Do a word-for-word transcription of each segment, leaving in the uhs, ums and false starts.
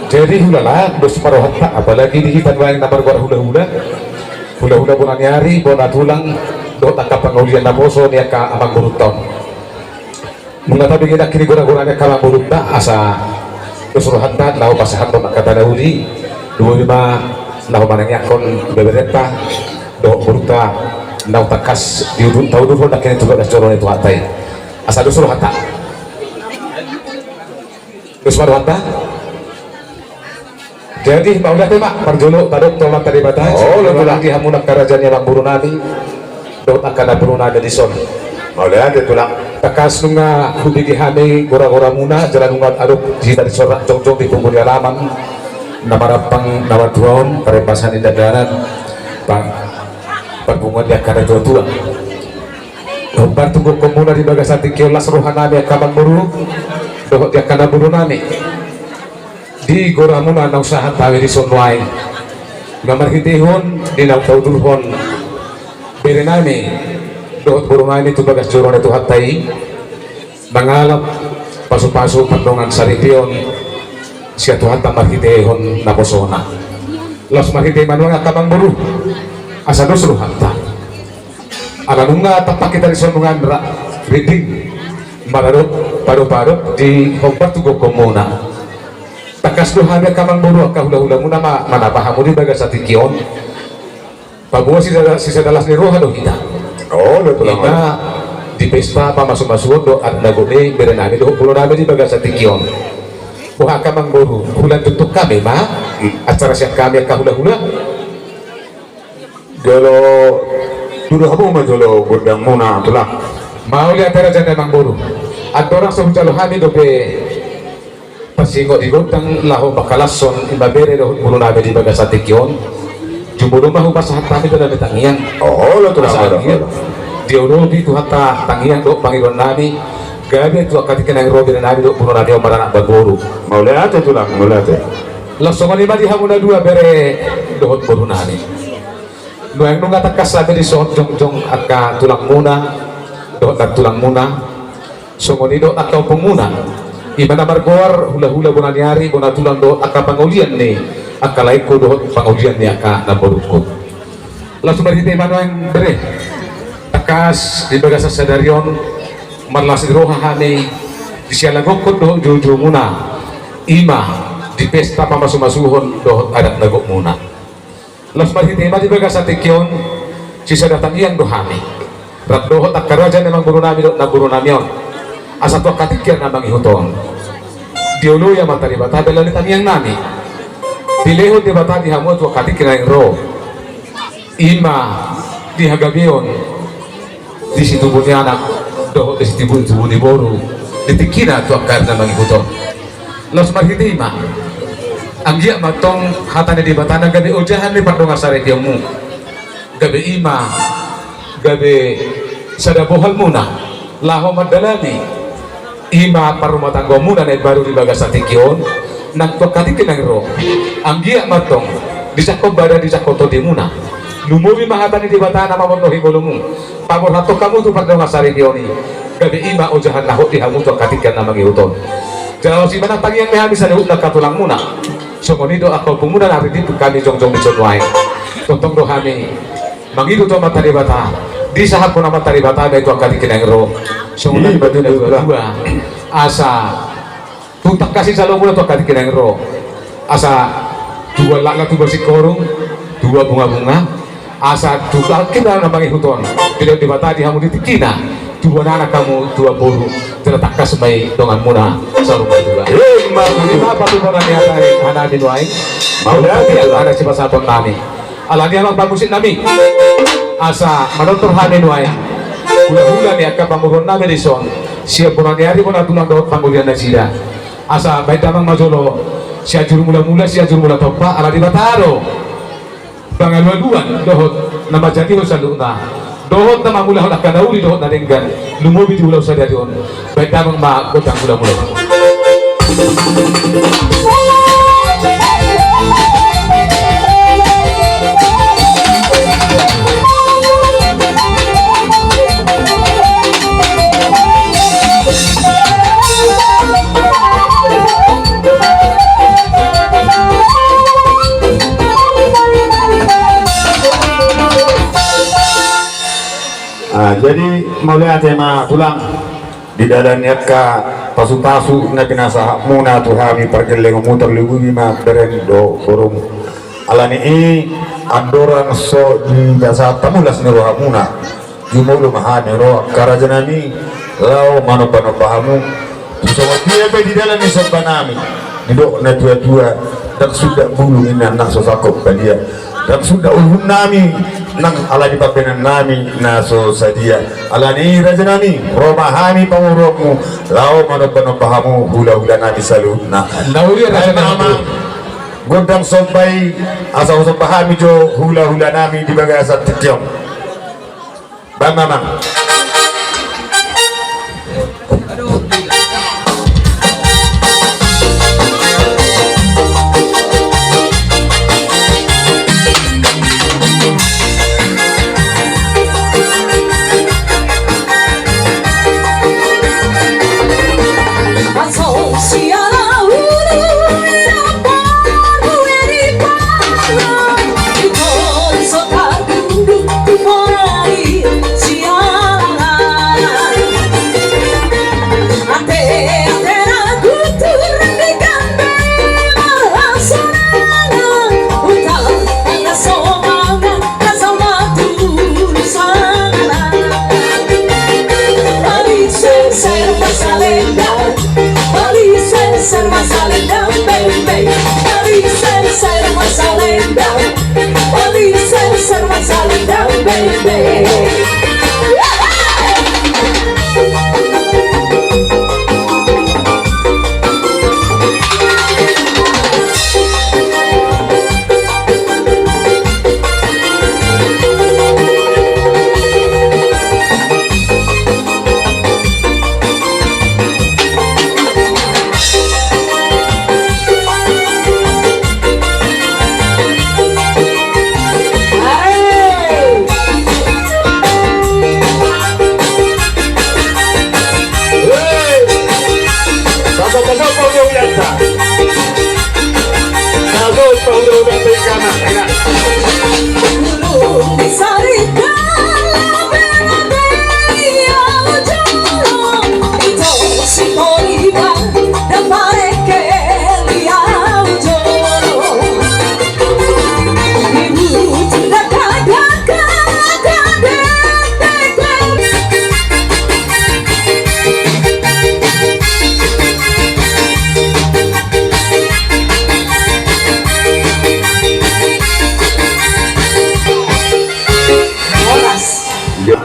Jadi hulala, dos ma rohanta, apalagi di hita nuaeng na margoar hulahula. Hulahula bona ni ari, bona tulang, dohot angka pangaulian naposo ni angka amangborunta on. Nunga tabege nangkin i goragora ni angka amangborunta, asa dos rohanta laho pasahathon angka hata na uli. Lumobi ma laho manangianghon ibeberenta dohot borunta naung tangkas diudur, taudurhon nangkin tu bagas joro ni Tuhanta i. Asa dos rohanta. Dos ma rohanta. Jadi mauliate ma, parjolo tadok tu Amanta Debata. Mauliate, Tulang. Di hamu angka raja ni amangboru nami dohot angka namboru nami dison. Mauliate, Tulang. Tangkas nunga hubege hami goragora muna jala nunga adong di hita dison rap jongjong di punggu ni alaman na marampang na martua on, parembasan ni daganan, pa-, parpunguan ni angka natuatua. Hombar tu gokhon muna di bagasan tingki on, las roha nami angka amangboru dohot di angka namboru nami di gora muna naung sahat hami dison nuaeng. Nunga marhitehon di naung taudurhon bere nami dohot boru nami tu bagas joro ni Tuhanta i, mangalap pasupasu pardongansaripeon sian Tuhanta marhitehon naposona. Laos marhite i ma nuaeng angka amangboru, asa dos rohanta. Ala nunga tampak hita dison nunga rap rinding mangadop padopadop di hombar tu gokhon muna. Tangkas do hami angka amangboru, angka hulahula muna ma-, manapa hamu di bagasan tingki on. Paboa sisada-, sisada las ni roha do hita. Olo, Tulang. Ima di pesta pamasumasuon dohot adat na gok ni bere nami dohot boru nami di bagasan tingki on. Boha angka amangboru, hulanjuthon hami ma acara sian hami angka hulahula. Jolo, tudu hamu ma jolo gondang muna, Tulang. Mauliate raja ni amangboru. Andorang so hujalo hami dope pasingot di gondang laho mangkalashon ima bere dohot boru nami di bagasan tingki on, jumolo ma hupasahat hami dalan ni tangiang. Olo, Tulang. Asa, olo, anggiat, olo, diolopi Tuhanta tangiang dohot pangidoan nami, gabe tu angka tingki na naeng ro bere nami dohot boru nami on maranak marboru. Mauliate, Tulang, mauliate. Laos songon i ma di hamu na dua bere dohot boru nami. Nuaeng nunga tangkas hami dison jongjong angka tulang muna dohot nantulang muna, songon i dohot angka ompung muna. Ima na margoar hulahula bona ni ari, bona tulang dohot angka pangaulian ni angka laengku dohot pangaulian ni angka namborungku. Laos marhite i ma nuaeng bere, tangkas di bagasan sadari on marlas ni roha hami di siala gokhon dohot joujou muna, ima di pesta pamasumasuhon dohot adat na gok muna. Laos marhite i ma di bagasan tingki on, sisada tangiang do hami rap dohot angka raja ni amangboru nami dohot namboru nami on, asa tu angka tingki na mangihut on dioloi Amanta Debata dalan ni tangiang nami. Dilehon Debata di hamu tu angka tingki na naeng ro, ima di hagabeon di situbu ni anak dohot di situbu, tubu ni boru di tingkina tu angka ari na mangihut on. Laos marhite i ma, anggiat ma antong hata ni Debata na gabe ojahan ni pardongansaripeonmu, gabe ima, gabe sada bohal muna laho mandalani ima parrumatanggaon muna na imbaru di bagasan tingki on, nang tu angka tingki na naeng ro. Anggiat ma antong dijangkon badan, dijangkon tondi muna. Lumobi ma hata ni Debata na mamondohi ngolumuna, paborhathon hamu tu pardongansaripeon i, gabe ima ojahan na hot di hamu tu angka tingki na mangihut on. Jala laos i ma nang tangiang ni hami saluhutna angka tulang muna. Songon i do angka ompung muna na ringgit hami jongjong dison nuaeng. Tongtong do hami mangido tu Amanta Debata, disahaphon Amanta Debata ma i tu angka tingki na naeng ro. Songon na nidok ni natuatua, asa tung tangkas i jalo muna tu angka tingki na naeng ro, asa tubuan laklak, tubuan singkoru, tubuan bungabunga, asa tu angka tingki na mangihut on dilehon Debata di hamu di tingkina tubuan anak hamu, tubuan boru, jala tangkas ma i dongan muna saur matua. Ima tutu. Ima patupaon ni hata ni hanami nuaeng. Mauliate. Anak sipasahaton nami. Alani i amang pamusik nami, asa manortor hami nuaeng hulahula ni angka pamoruon nami dison, sian bona ni ari, bona tulang dohot pangaulian nasida. Asa baen damang ma jolo Sianjur Mulamula, Sianjur Mulatompa, ala Debata do pangalualuan dohot na manjadihon saluhutna, dohot na mamulahon angka na uli dohot na denggan, lumobi di ulaon sadari on. Baen damang ma gondang mulamula. Mauliate ma tulang. Di dalan ni angka pasupasu na pinasahatmuna tu hami pargellengonmu, tarlumobi ma bereng dohot borum. Alani i andorang so dipasahat hamu las ni rohamuna, jumolo ma hami ro angka rajanami laho manombanomba hamu. Tu songon dia pe di dalan ni sombanami, didok natuatua, ndang suda bulung inna nang so sangkot badia, ndang suda uhumnami nang ala ni pambahenannami na so sadia. Alani i rajanami, ro ma hami pamoruonmu laho manombanomba hamu hulahulanami saluhutna. Na uli rajanami. Gondang somba i asa husomba hami jo hulahulanami di bagasan tingki on. Bang Mamang.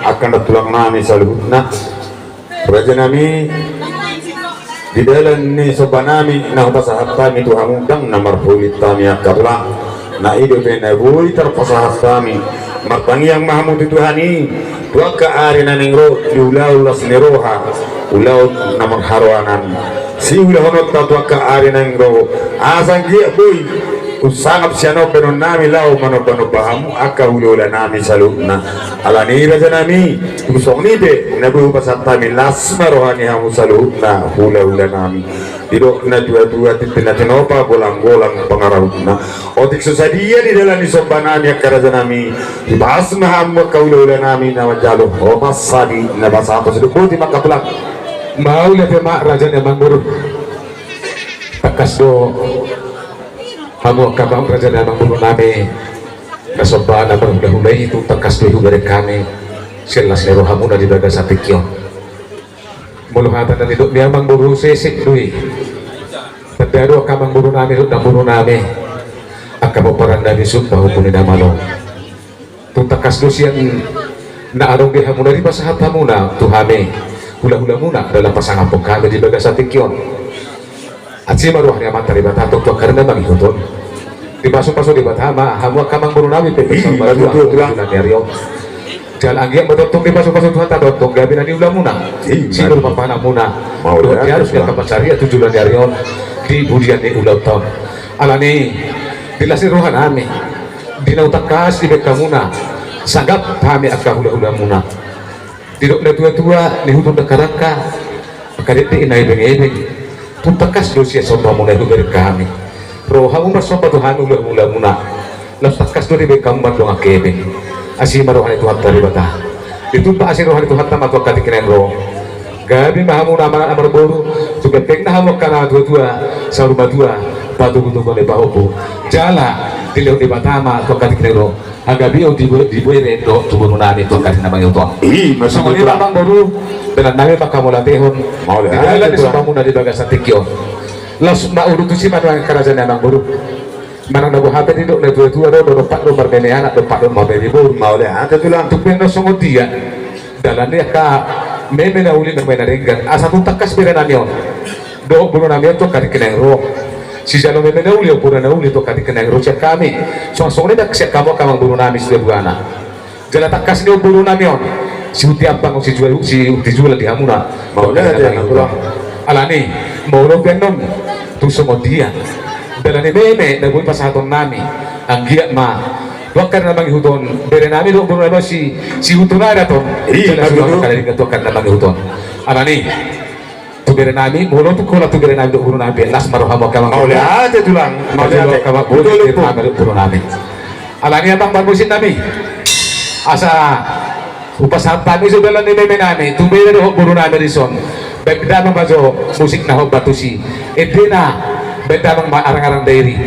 Angka na tulang nami saluhutna. Raja nami, di dalan ni somba nami na hupasahat hami tu hamu, ndang na marhulit hami angka tulang. Na i dope na boi tarpasahat hami. Martangiang ma hamu tu Tuhan i, tu angka ari na naeng ro, di ulaon las ni roha, ulaon na marharoanan. Siulahononta tu angka ari na naeng ro, asa anggiat boi umsangap sian on bahenon nami laho manomba-nomba hamu angka hula-hula nami saluhutna. Alani i raja nami, tung songon i pe na boi hupasahat hami, las ma roha ni hamu saluhutna hula-hula nami. Didok na tua-tua, tintin na tinopa, golang-golang pangarahutna. Otik so sadia di dalan ni somba nami angka raja nami, dipaas ma hamu angka hula-hula nami na manjalo homas sadia na pasahathon. Sidok boti ma angka tulang. Mauliate ma raja ni amangboru. Tangkas do hamu angka amang raja ni amangboru nami na somba na marhula-hula i, tung tangkas do hubereng hami sian las ni rohamuna di bagasan tingki on. Molo hata na nidok ni amangboru, sesek do i. Tanda do angka amangboru nami dohot namboru nami, angka pomparan nami, sumpah ompu ni na malo. Tung tangkas do sian na adong di hamuna dipasahat hamuna tu hami hula-hulamuna dalan pasangaphon hami di bagasan tingki on. Asi ma roha ni Amanta Debata, tongtong angka ari na mangihut on. Dipasu-pasu Debata ma hamu angka amangboru nami pe. Ima tutu, tulang. Jala anggiat ma tongtong dipasu-pasu Tuhanta tongtong gabe na niulamuna. Ima. Sinur ma panganmuna. Mauliate, tulang. Dohot di arus ni angka pansarian tu joloan ni ari on, di budian ni ulaonta on. Alani i, di las ni roha nami, di na tangkas dibaen hamuna, sangap hami angka hula-hulamuna. Didok na tua-tua, nihuton dangka-dangka, angka dekdek na ebeng-ebeng. Tung tangkas do sian sombamuna i hubereng hami. Ro hamu marsomba tu hami hula-hulamuna, laos tangkas do dibaen hamu mandongani angka ebeng. Asi ma roha ni Tuhanta Debata. Ditumpak asi roha ni Tuhanta ma tu angka tingki na naeng ro. Gabe ma hamuna anak na marboru, tu gantengna hamu angka na tuatua, saur matua, patogutogu ni pahompu. Jala dilehon Debata ma tu angka tingki na naeng ro hagabeon di, di bere dohot tu borunami tu angka tingki na mangihut on. I ma songon i ma, amangboru, dalan nami ma hamu latehon. Mauliate. Di dalan ni sumpamuna di bagasan tingki on, laos ma uduti si ma nuaeng angka raja ni amangboru. Manang na boha pe didok na tuatua do, do dompak do marmeme anak, dompak do marmeme boru. Mauliate, Tulang. Tung pe na songon dia dalan ni angka meme na uli, na meme na denggan, asa tung tangkas berenami on dohot borunami on tu angka tingki na naeng ro. Sijalo meme na uli, boru na uli tu angka tingki na naeng ro sian hami. Songon, songon i ma sian hamu angka amangborunami sian bona. Jala tangkas ni on borunami on, si Uti Ampang, si Jual, si Uti Jual di hamuna. Mauliate, Tulang. Alani, molo pe annon, tung songon dia dalan ni meme na boi pasahatonnami, anggiat ma tu angka na mangihut on, berenami dohot borunami on si, si Uti Nadat on. I, jala ma tutu. Jala si angka na mangihut on. Alani, tu berenami, molo tung holan tu berenami dohot borunami, las ma rohamu angka amang. Mauliate, Tulang. Mauliate. Las ma rohamu dohot berenami dohot borunami. Alani, amang, marmusiknami. Asa hupasahat hami jo dalan ni memenami tu bere dohot borunami dison. Baen damang ma jo musik na hombar tusi. Endena, baen damang ma arangarang dairi.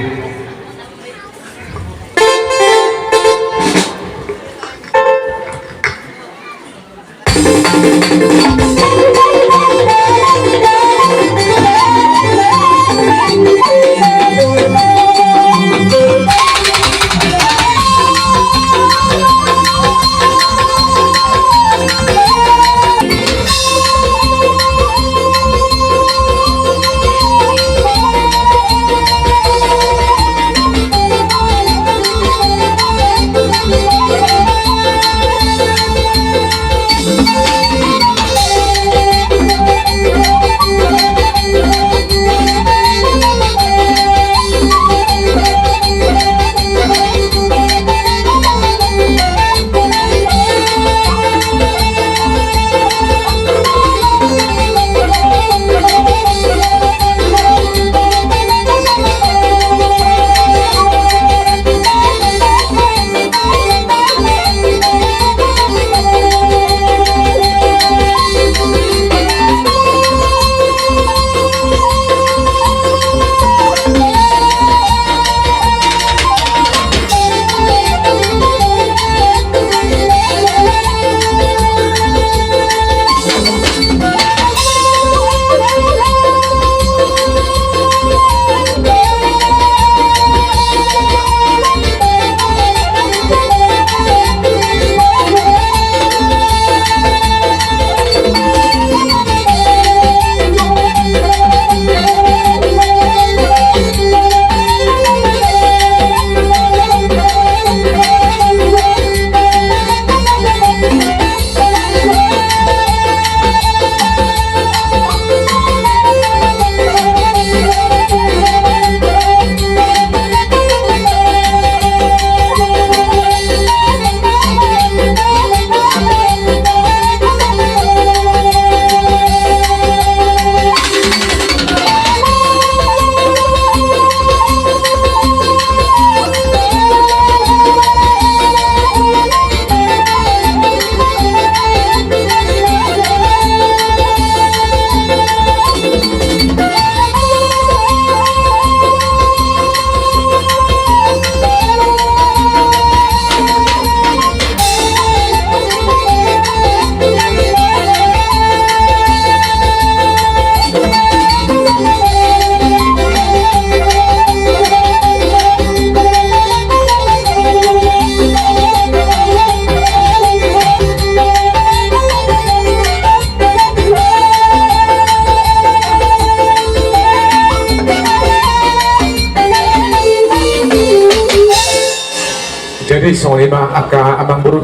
Jadi songon i ma angka amang boru.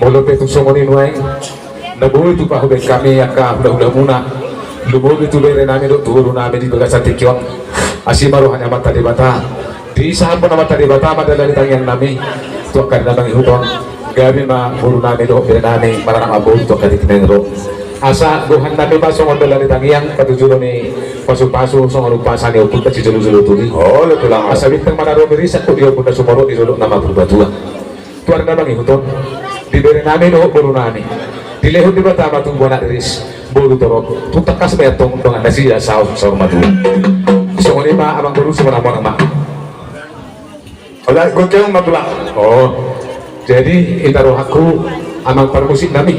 Molo pe tung songon i nuaeng na boi tupa hubaen hami angka hulahulamuna, lumobi tu berenami dohot tu borunami di bagasan tingki on. Asi ma roha ni Amanta Debata, disahaphon Amanta Debata ma dalan ni tangiangnami tu angka na mangihut on. Gabe ma borunami dohot berenami maranak mamboru tu angka tingki na naeng ro. Asa gohannami ma songon dalan ni tangiang, patujolo ni pasupasu songon umpasa ni ompunta sijolojolo tuli. Olo, Tulang. Asa bintang ma na ro mirisak tu di ombun na sumorop, di dolok na ma Purbatua. Tu ari na mangihut on, Di bere nami dohot boru nami. Dilehon Debata ma tubu anak riris, boru torop. Tung tangkas ma i antong dongan nasida saur, saur matua. Songon i ma amang boru, songon i ma amang. Ola, gokeng ma tulang. Oh. Jadi, hita rohangku amang parmusik nami.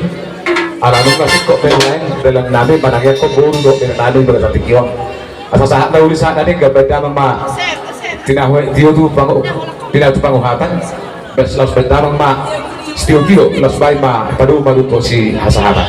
Ala nunga singkop pe lain dalan nami manangiangkon boru dohot bere nami pada saat tingki on. Asa sahat na uli sahat na denggan, baen damang ma tinahu tio tu pangu-, tinahu tu panguhatan. Bas laos baen damang ma sitio-tio, laos baen ma padu ma duko si hasahatan.